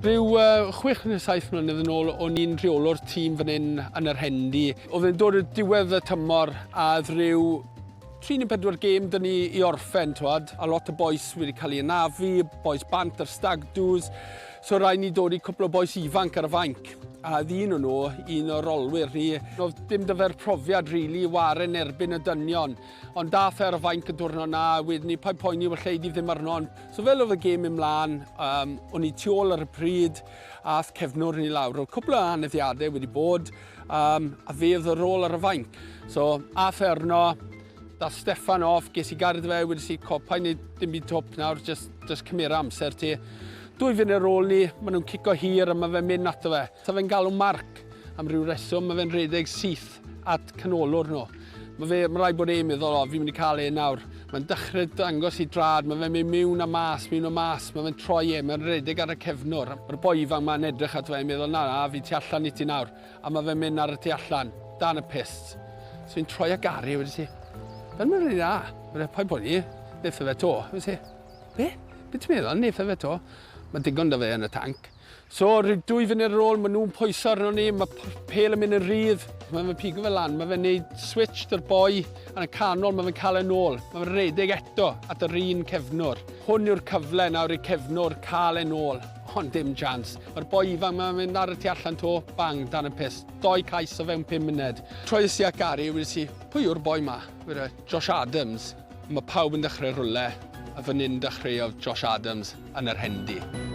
Rhyw 6 neu 7 mlynedd yn ôl, o'n i'n rheolwr tîm fan hyn yn yr Hendy. Oedd e'n dod i'r diwedd y tymor a oedd rhyw 3 neu 4 gêm dyn ni i orffen, twad. A lot o bois wedi cael ei anafu, bois bant ar stag do's. So rhaid ni dod i cwpl o bois ifanc ar y fainc. A oedd un o'n nhw, un o'r rolwyr ni, oedd dim 'da fe'r profiad rili i ware yn erbyn y dynion. Ond dath e ar y fainc y diwrnod 'na, a wedyn ni, paid poeni, wel llei di ddim arno. So fel oedd y gêm mynd mlaen, o'n i tu ôl ar y pryd, a ath cefnwr ni lawr. Oedd cwpl o aneddiadau wedi bod, a fe oedd y rôl ar y fainc. So ath e arno, dath Steffan off, ges i gair iddo fe, wedes i, co, paid neud dim byd twp nawr, just, just cymera amser ti. Dwy funud ar ôl ni, maen nhw'n cico hir a mae fe'n mynd ato fe. Sa fe'n galw marc am ryw reswm, mae fe'n rhedeg syth at canolwr nhw. Mae fe, mae rhaid bod e'n meddwl, o, fi'n mynd i cael e nawr. Mae'n dechrau dangos i drad, mae fe'n mynd miwn a mas, miwn a mas, mae fe'n troi e, mae'n rhedeg ar y cefnwr. Mae'r boi ifanc ma'n edrych ato fe, yn meddwl, na, na, fi tu allan i ti nawr. A mae fe'n mynd ar y tu allan, dan y pyst. So fi'n troi at Gary, wedi si, fel mae'n rili dda. Mae'n paid poeni, neith fe to. Wedi si, be? Be ti'n meddwl, neith fe to? Mae digon da fe yn y tanc. So, rhyw dwy funud ar ôl, maen nhw'n pwyso arno ni, mae pêl yn mynd yn rhydd, mae fe'n pigo fe lan, mae fe'n neud switch dy'r boi yn y canol, mae fe'n cael e'n ôl, mae fe'n rhedeg eto at yr un cefnwr. Hwn yw'r cyfle nawr i cefnwr cael e'n ôl, ond dim chance. Mae'r boi ifanc mae'n mynd ar y tu allan to, bang, dan y pyst. Doi cais o fewn 5 munud. Troes i at Gary, wedes i, pwy yw'r boi ma? Wedes, Josh Adams. Mae pawb yn dechrau rhywle, a fan hyn dechreuodd Josh Adams yn yr Hendy.